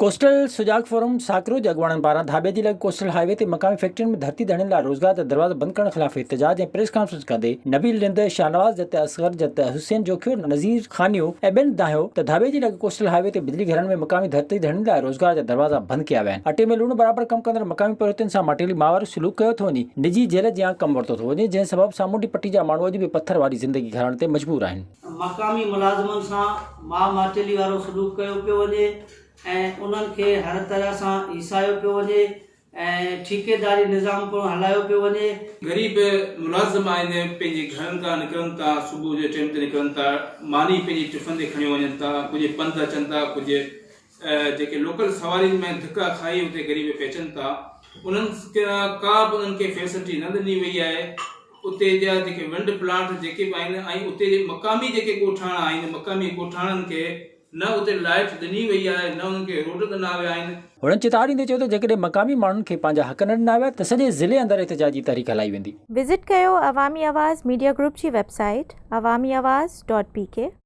Coastal سجاڳ forum Sakro جي اڳواڻن پاران ڌاٻيجي لڳ ڪوسٽل هاء وي تي مقامي فيڪٽرين ۾ ڌرتي ڌڻين لاء روزگار جا دروازا بند ڪرڻ خلاف احتجاج ۽ پريس ڪانفرنس ڪندي نبيل رند، شاهنواز جت، اصغر جت، حسين جوکيو، نذير خانيو ۽ ٻين دانهيو ته ڌاٻيجي لڳ ڪوسٽل هاء وي تي بجلي گهرن ۾ مقامي ڌرتي ڌڻين لاء روزگار جا دروازا بند ڪيا ويا آهن، اٽي ۾ لوڻ برابر ڪم ڪندڙ مقامي پورهيتن سان ماٽيلي ماء وارو سلوڪ ڪيو ٿو وڃي، نجي جيل جيان ڪم ورتو ٿو وڃي، جنهن سبب سامونڊي پٽي جا ماڻهو اڄ به پٿر واري زندگي گهارڻ تي مجبور آهن. مقامي ملازمن سان ماء ماٽيلي وارو سلوڪ ڪيو پيو وڃي ۽ انهن کي هر طرح سان هيسايو پيو وڃي ۽ ٺيڪيداري نظام پڻ هلايو پيو وڃي. غريب ملازم آهن پنهنجي گهرن کان نڪرن ٿا صبح جو ٽيم تي نڪرن ٿا ماني پنهنجي ٽفن تي کڻيو وڃن ٿا ڪجهه پنڌ اچن ٿا ڪجهه جيڪي لوڪل سوارين ۾ ڌڪا کائي اتي غريب پهچن ٿا انهن ڪا به انهن کي فيسلٽي نه ڏني وئي آهي اتي جا جيڪي ونڊ پلانٽ جيڪي به آهن ۽ اتي جي مقامي جيڪي ڳوٺاڻا آهن مقامي ڳوٺاڻن کي نه اتي لائٽ ڏني وئي آهي نه انهن کي روڊ ڏنا ويا آهن. هنن چتاء ڏيندي چيو ته جيڪڏهن مقامي ماڻهن کي پنهنجا حق نه ڏنا ويا ته سڄي ضلعي اندر احتجاجي تحريڪ هلائي ويندي. وزٽ ڪيو عوامي آواز ميڊيا گروپ جي website Awami Awaz dot P K.